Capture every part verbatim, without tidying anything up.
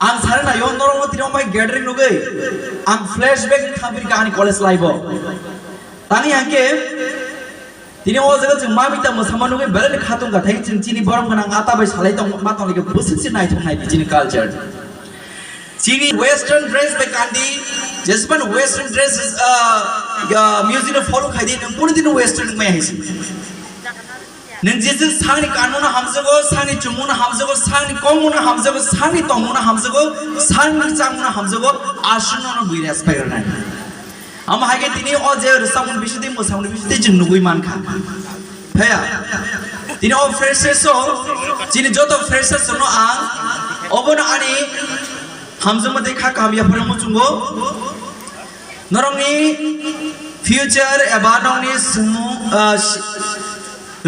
Ang sari nayo norok tini omai gathering nugwi ang flashback thampiri ka ani college life o. Tangwi hangke tini o jaga chwng mamita mwsama nugwi belai khatung ka thai chwng chini borom gwnang ata bai salai tong ma tong like bwswk se naithok nai chini culture. Chini western dress bai kandi, jesban western dress is, uh, uh, music no follow khai di, nang puni din western mai hai si. Nang jese sangni kanmung no hamjago, sangni chumung no hamjago, sangni kongmung no hamjago, sangni tongmung no hamjago, sangni chamung no hamjago, aswk no no bui respect rwnai. Amo hai khe tini o je rwchapmung bisingtwi mwsamung bisingtwi chwng nugwi mankha. Phaya. Tini o freshers o, chini joto freshers no ang obono ani hamjakma tei kha kaham yapharma muchungo. Norokni future eba norokni swngmung, ah, si-,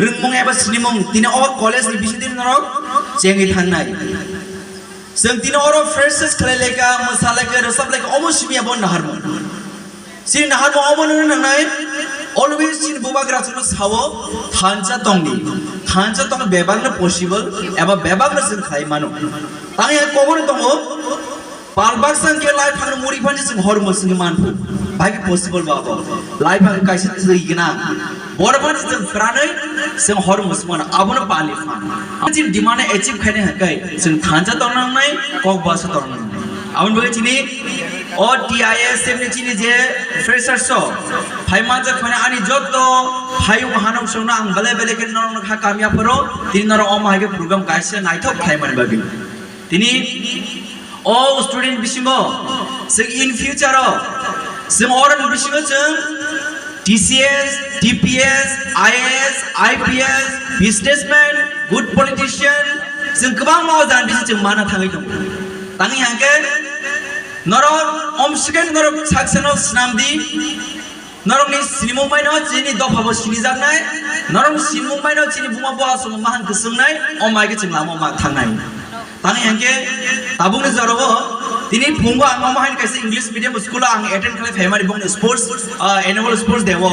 rwngmung eba sinimung tini o college ni bisingtwi norok chengwi thangnai. Chwng tini oro freshers khlai laika, mwsa laika, rwchap laika, omo simi abo naharmung. Chini naharmung omo no nangnai, always chini bubagra chwngno sao, thansa tongdi. Thansa tongno bebakno possible, eba bebakno chwng khlai mano. Tangya kobor tongo, pal baksa hwnkhe lai phangno muri phansi chwng hor mwswngwi manphu. Bai khe possible ba abo. Lai phang kaisa twi gwnang. Borok phano chwng kwranwi chwng hor mwswk mano, abono pali phan. Chini demand achieve khaina hwnkhe chwng thansa tongna nangnai, kok basa tongna nangnai. Aboni bagwi chini o T I S F ni chini je freshers o phai manjak phano ani jotto phayung hanok songno ang belai belai khe norokno kha kamya phoro tini norok omo hai khe program kaisa naithok khlai mani bagwi. Tini o student bisingo chwng in future o chwng oroni bisingo chwng T C S, T P S, I A S, I P S, businessman, good politician, chwng kwbangma o jani bisi chwng mana thangwi tongo. Tangwi hangkhe norok om second norok saksano snamdi. Norokni sinimung baino chini dophabo sinijaknai, norokni sinimung baino chini buma bo aswk mahan kwswngnai, o mai khe chwng lama ma thangnai. Tangwi hangkhe tabukni jorao tini phungo ang omo haino kaisa English medium school o ang attend khlai phaimani bongni sports, ah, annual sports day o.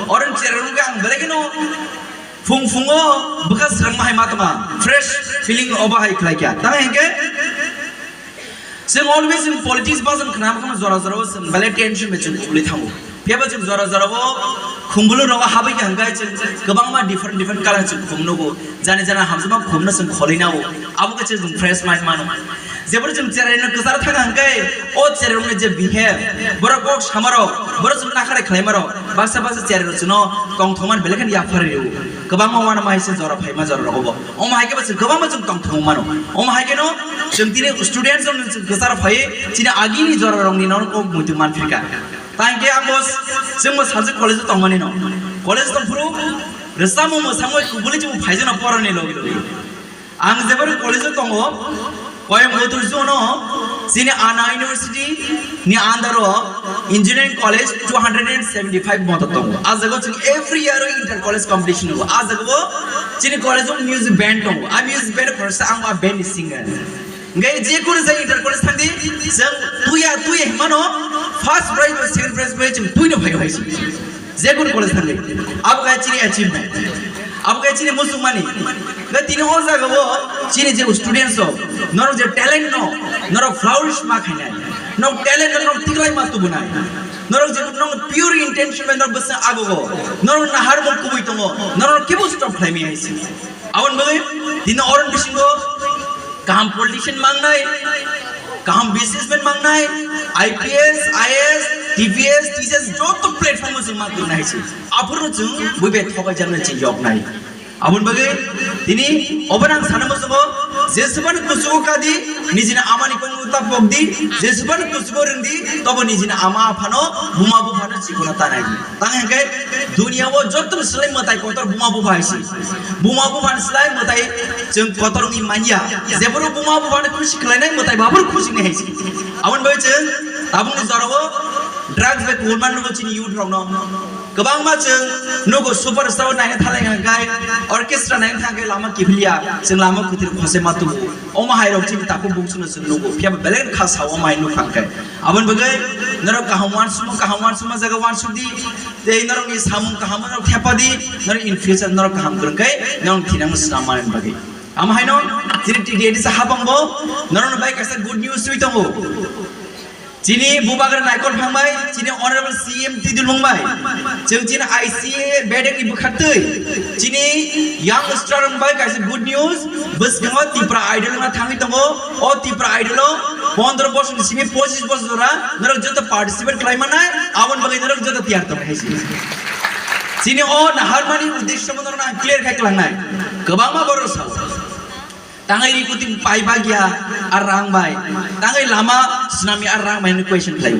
Oro ni chereng wngkhe ang belai kheno phung phungo bwkha swrangma hai ma tongma, fresh feeling obo hai khlai kha. Tangwi hangkhe chwng always chwng politics ba chwng khna khna jora jora o chwng belai tension bai chwng kubuli thango. Phiya ba chwng jora jora o khumbulu rogo habwi kha hwnkhe chwng kwbangma different different color chwng khum nugo. Jani jana hamjakma khumno chwng kholwi nao. Abo khe chwng fresh mind mano. Jeboni chwng cherai no kwcharo thang hwnkhe o cherai rokni je behave, borok kok samarok, borok chwng nakhare khlai marok, baksa baksa cherai rok chwngno tongthokmani belai kheno yaphar rio. Kwbangma uanama hai se jora phaima jora rogo bo. Omo hai khe bo chwng kwbangma chwng tongthok mano. Omo hai kheno chwng tini students rok chwng kwcharo phaiwi chini agini jora rokni no kok muitu manphirkha. Tang khe ang bo chwng bo sajwk college o tongmani no. College tongphuru rwchapmung mwsamung kubuli chwng phaijana porani logi logi. Ang jeboni college o tongo, Coimbatore zone o chini Anna University ni under o engineering college two hundred and seventy five moto tongo. A jaga o chwng every year o inter college competition tongo. A jaga o chini college o music band tongo. A music band khoroksa ang a band ni singer. Hingke je kunu jai inter college thangdi, chwng tuya tuya hinmano first prize bai second prize bai chwng tuino phai hai si. Je kunu college thangdi. Abo khe chini achievement. Abo khe chini muchungmani. Khe tini o jaga o chini je students rok, norok je talent no, norok flourish ma khainai. Norok talent no norok tiklai ma tubunai. Norok je norok pure intention bai norok bwswk agogo. Norok naharmung kubui tongo. Norok kebo stop khlai mi hai si. Aboni bagwi tini oroni bisingo kaham politician mangnai, kaham businessman mangnai, I P S, I A S, T P S, T C S joto platform o chwng ma kwrwnai hai se. Aphuru chwng buibai thobai jaknai chwng yoknai. Aboni bagwi tini obo ang sana muchungo, jesubani kuchugo kadi, nijini amani kongmung ta pokdi, jesubani kuchugo rwngdi, tobo nijini ama aphano, buma buphano chikona tanai. Tang hingke dunia o joto ni slai mwtai kotor buma bupha hai se. Buma bupha ni slai mwtai chwng kotor wngwi manya. Jeboro buma bupha ni khusi khlainai mwtai babur khusi ni hai se. Aboni bagwi chwng tabukni jora o drugs bai kubun man nugo chini youth rok no. Kwbangma chwng nugo super star o naina thalai hwnkhai orchestra naina thangkhai lama kiphilya chwng lama kwthwir khosai ma tubu. Omo hai rok chini takhuk bungsuno chwng nugo. Phiya ba belai kha sao omo hai nukha hwnkhe. Aboni bagwi norok kaham uansukma, kaham uansukma jaga uansukdi. Tei norokni samung kaham norok thepadi, norok in future norok kaham kwrwngkhai norok thinangno swnam manani bagwi. Amo haino chini T D A D sa habang bo norok bai kaisa good news twi tongo. Chini bubagra naikol phangbai, chini honorable C M Tidulung bai. Chwng chini I C A bedek ni bwkhaktwi. Chini young star bai kaisa good news. Bwskango Tipra Idol na thangwi tongo. O Tipra Idol o pondro bosor ni simi pochis bosor jora norok joto participate khlai manai, aboni bagwi norok joto tiyar tong hai si. Chini o naharmani uddesho mo norok ang clear khai klangnai. Kwbangma borok sao. Tangwi rikuting pai bagya ar rang bai. Tangwi lama swnamya ar rang bai hwnwi question khlaio.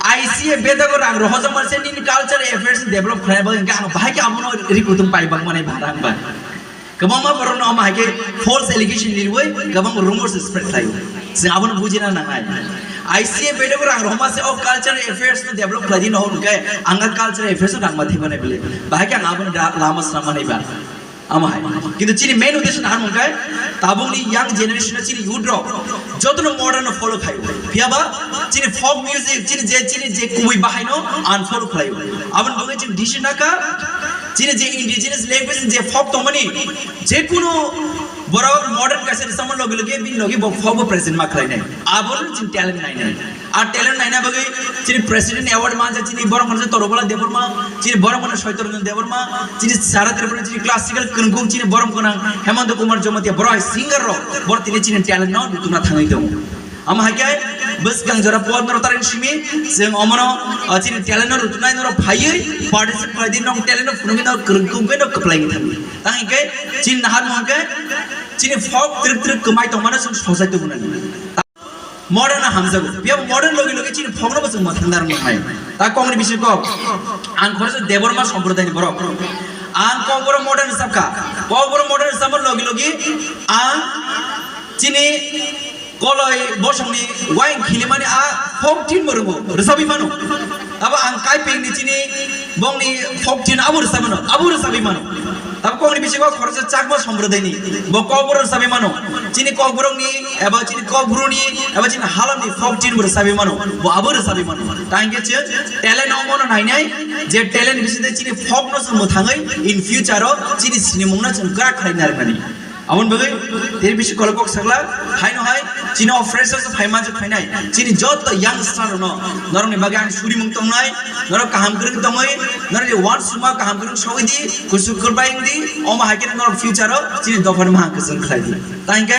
I C A bedago rang rohorjak manse nini culture affairs develop khlai bagwi hwnkhe ang bahai khe abono rikutung pai bak manai ba rang bai. Kwbangma borokno omo hai khe false allegation nirwi kwbang rumors spread khlaio. Chwng abono bujina nangnai. I C A bedago rang rohorma se o culture affairs no develop khlai di no hwnkhe ang culture affairs no rang ma thai manai bile. Bahai khe ang abono da-, lama swnam manai ba. Amo hai. Kintu chini main uddesho naharmung khe tabukni young generation o chini youth rok jotono modern no follow khaio. Phiyaba chini folk music, chini je, chini je kubui bahai no unfollow khlaio. Aboni bagwi chini decision nakha chini je indigenous language je folk tongmani je kunu borok modern kaisa rwchapmani logi logi bini logi bo folk bo present ma khlainai. Abono chini talent nainai. Ar talent naina bagwi chini president award manja chini borok manja Torobola Debbarma, chini borok manja Soitorjon Debbarma, chini Sara Tripura chini classical kwrwngkung chini borok gwnang Hemanta Kumar Jamatia borok hai singer rok borok tini chini talent no rutuna thangwi tongo. Amo hai khe bwskang jora Padma Ratna simi chwng omono, ah, chini talent no rutunai norok phaiwi participate khlai di, nok talent no phunugwi no kwrwngkung khe no kwplai thangwi. Tang hwnkhe chini naharmung hwnkhe chini folk twrwk twrwk kwmai tongmano chwng sojai tubunani. Modern no hamjago. Phiya modern logi logi chini phokno bo chwng mwthang narwk nai. Ta kokni bising kok. Ang khoroksa Debbarma somprodai ni borok. Ang kokborok modern sakha. Kokborok modern sama logi logi ang chini koloi bosongni wine khilimani a folk tune bo rwngo. Rwchapwi mano. Abo ang kaipengni chini bongni folk tune abo rwchapwi mano. Abo rwchapwi mano. Abo kokni bisingo khoroksa Chakma somprodaini, bo kokborok rwchapwi mano. Chini kokborokni, eba chini kokbruni, eba chini halamni folk tune bo rwchapwi mano, bo abo rwchapwi mano. Tangkhe chwng talent omono nainai, je talent bisingtwi chini folk no chwng mwthangwi in future o chini sinimung no chwng kwrak khlai narwknani. Aboni bagwi tini bisi kolok kok sakla, haino hai, chini o freshers phaima je phainai, chini joto young star no, norokni bagwi ang surimung tongnai, norok kaham kwrwng tongwi, norokni one suma kaham kwrwng sogwi di, kusu kwrwng bai wng di, omo hai khe norok future o chini dophani mahang kwchwng khlai di. Tangkhe